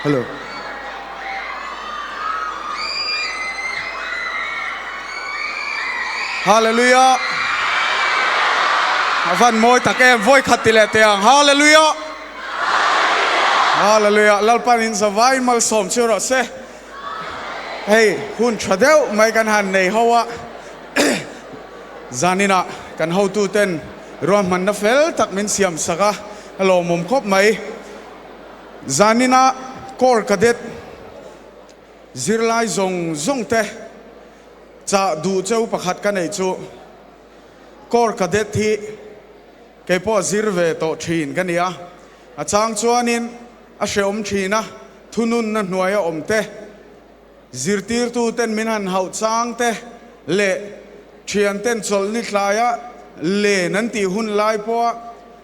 Hello. Hallelujah. A van mawi tak em, vawi khat ti leh teh ang. Hallelujah. Hallelujah. Lalpan in zavai malsawm chu rawh se. Hei hun tha deuh mai kan han nei ho a. Zaninah kan hotuten ruahmanna fel tak min siam sak a, a lawmawm khawp mai. Zanina Corps Cadet zirlai zawng zawng te chah duh cheu pakhat ka neih chu Corps Cadet hi kei pawh zir ve tawh thin ka ni a, a chang chuanin a hrehawm thin a, thununna hnuaia awm te, Zirtirtu ten min han hauh chang te leh thian ten chawlhni tlaia len an tih hun lai pawha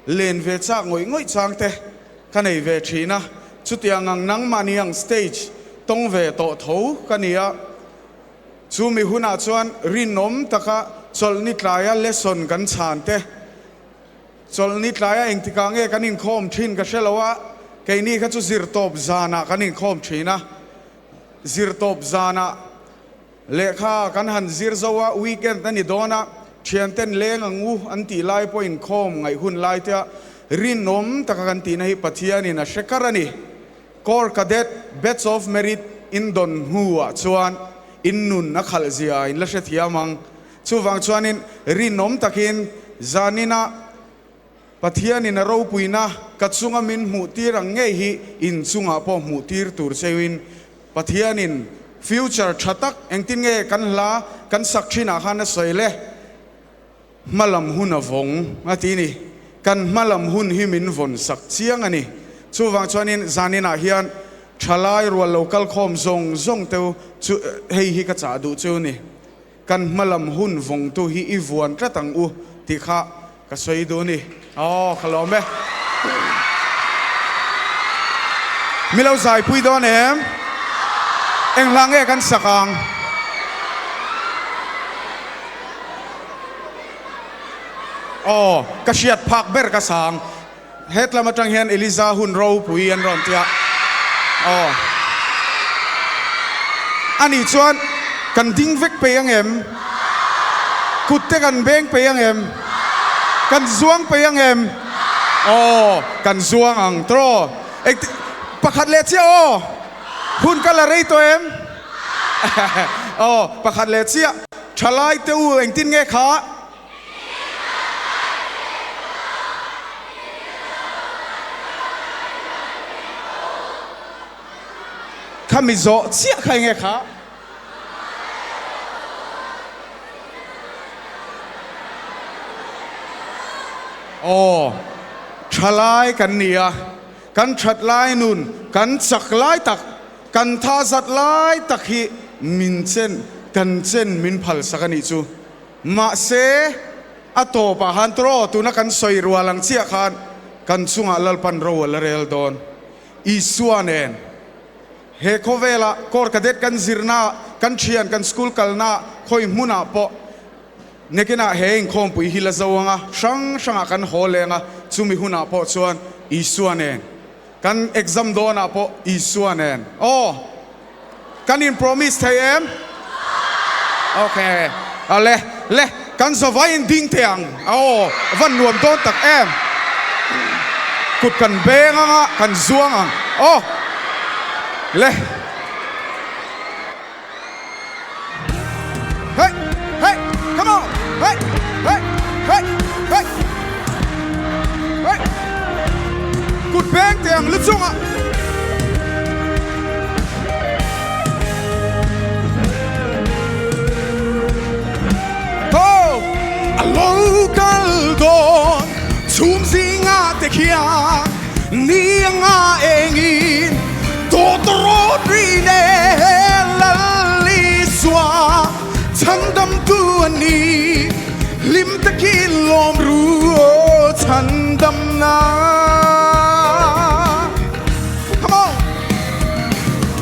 len ve chak ngawih ngawih chang te ka nei ve thin a, chutiang ang nangmahni ang stage tawng ve tawh tho ka ni a, chu mi hunah chuan rinawm taka chawlhni tlaia lesson kan chhan te, Chawlhni tlaia engtikah nge kan inkhawm thin ka hre lo a, keini kha chu zirtawp zanah kan inkhawm thin a, Zirtawp zanah lehkha kan han zir zo a, weekend a ni dawn a, thianten leng ang u an tih lai pawh inkhawm ngaih hun lai te a rinawm taka kan tihna hi Pathianin a hre kar a ni. Corps Cadet Badge of Merit in dawn hnuah chuan in nun a khalh zia in la hrethiam ang. Chuvang chuanin rinawm takin zaninah Pathianin a ropuina ka chunga min hmuh tir ang ngei hi in chungah pawh hmuh tir tur cheuin Pathianin future tha tak engtin nge kan hla kan sak thinah khan a sawi le, hmalam hun a vawng a ti ni. Kan hmalam hun hi min vawn sak chiang a ni. Chuvang chuanin zaninah hian thalai rual lo kal khawm zawng zawng teu chu hei hi ka chah duh cheu ni. Kan hmalam hun vawngtu hi i vuan tlat ang u tih kha ka sawi duh ni. Aw, ka lawm e. Mi lo zaipui dawn em? Eng hla nge kan sak ang? Aw, ka hriat phak ber ka sang. Hetlam atang hian Eliza hun ropui an rawn tia. Aw. Ani chuan kan ding vek pei ang em? Kut te kan beng pei ang em? Kan zuang pei ang em? Aw, kan zuang ang tawh. Eng pakhat leh chiah aw. Hun ka la rei tawh em? Aw, pakhat leh chiah. Thalai te u engtin nge kha? Kha mi zawh chiah kha enge kha? Aw, thalai kan ni a, kan that lai nun, kan chak lai tak, kan tha zat lai tak hi min chen, kan chen min phalsak a nih chu. Mahse, a tawpah khan tawh tuna kan sawi rual ang chiah khan kan chungah Lalpan ro a la rel dawn. Isua nen he khawvela Corps Cadet kan zirna, kan thian, kan school kalna khawi hmunah pawh nekinah he inkhawmpui hi la zo anga hrang hrangah kan haw leng a, chumi hunah pawh chuan Isua nen kan exam dawnah pawh Isua nen aw! Kan in promise thei em? Ok. A le, le, kan zavai in ding thei ang. Aw, van nuam dawn tak em. Kut kan beng ang a, kan zuang ang. Aw, le. Hey, hey, come on. Hey, hey, hey, hey. Hey. Kut beng thei ang lu chungah. A lo kal dawn chhum zinga te khian ni anga engin tawtawrawt ri nen Lal Isua chhandamtu a ni hlim takin lawm ru aw chhandamna. Come on!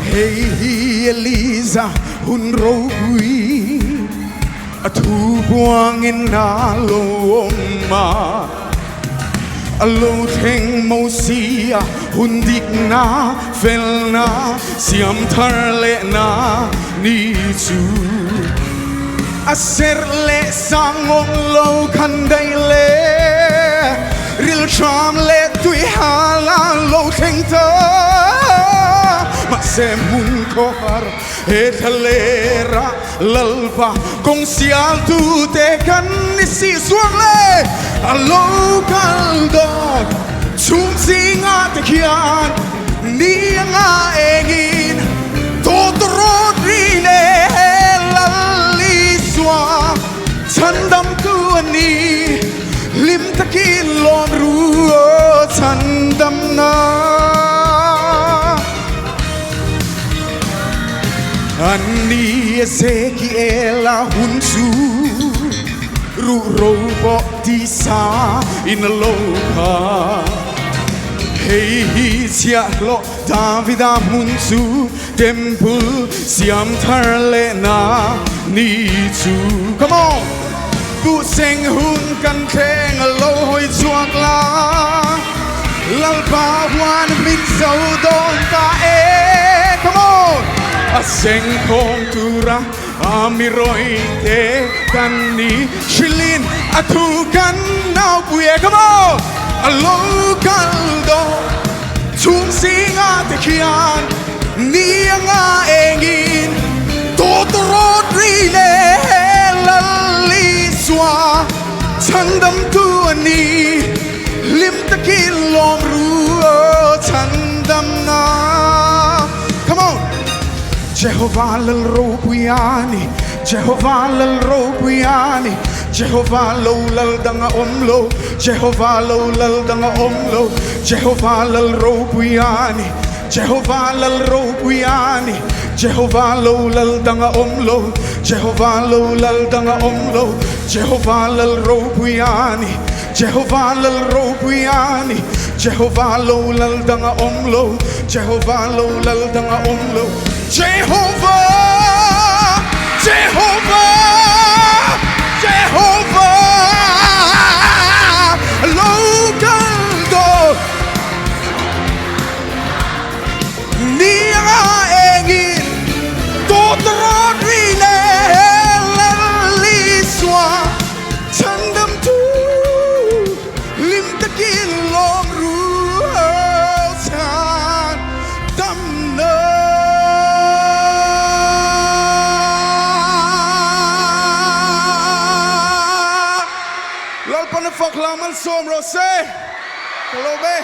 Hei hi Eliza hun ropui a thu buangin a lo awm a. A lo thleng Mosia hun dikna felna siam thar lehna ni chu. A serh leh sang awm lo khan daih le rilhram leh tui hal a lo thleng ta. Mahse hmun khawhar he thlalera Lalpa kawng sialtute kan ni si suak le a lo kal dawn chhung zingah te khian ni anga engin tawtawrawt ri leh Lal Isua chhandamtu a ni hlim takin lawm ru aw chhandamna. An ni Ezekiela hun chu ruhro pawh tisa in a lo kha. Hei hi chhiahhlawh Davida hmun chu temple siam thar lehna ni chu. Come on! Buhseng hun kan thleng a lo hawi chhuak la, Lalpa huan min zo dawn ta e. Come on! A seng khawm tura a mi rawi te kan ni hrilhin a thu kan naupui e. Come on! A lo kal dawn chhung zinga te khian ni anga engin tawtawrawt ri leh Lal Isua chhandamtu a ni hlim takin lawm ru aw chhandamna. Come on! Jehovah Lal ropui a ni, Jehovah Lal ropui a ni, Jehovah lo lal dang a awm lo, Jehovah lo lal dang a awm lo, Jehovah Lal ropui a ni, Jehovah Lal ropui a ni, Jehovah lo lal dang a awm lo, Jehovah lo lal dang a awm lo, Jehovah Lal ropui a ni, Jehovah Lal ropui a ni, Jehovah lo lal dang a awm lo, Jehovah lo lal dang a awm lo, Jehovah, Jehovah, Jehovah lo kal dawn ni anga engin tawtawrawt ri leh Lal Isua. Chhandamtu hlim takin lawm ru chhandamna. Lalpana fak hla malsawm rawh se. Ka lawm e.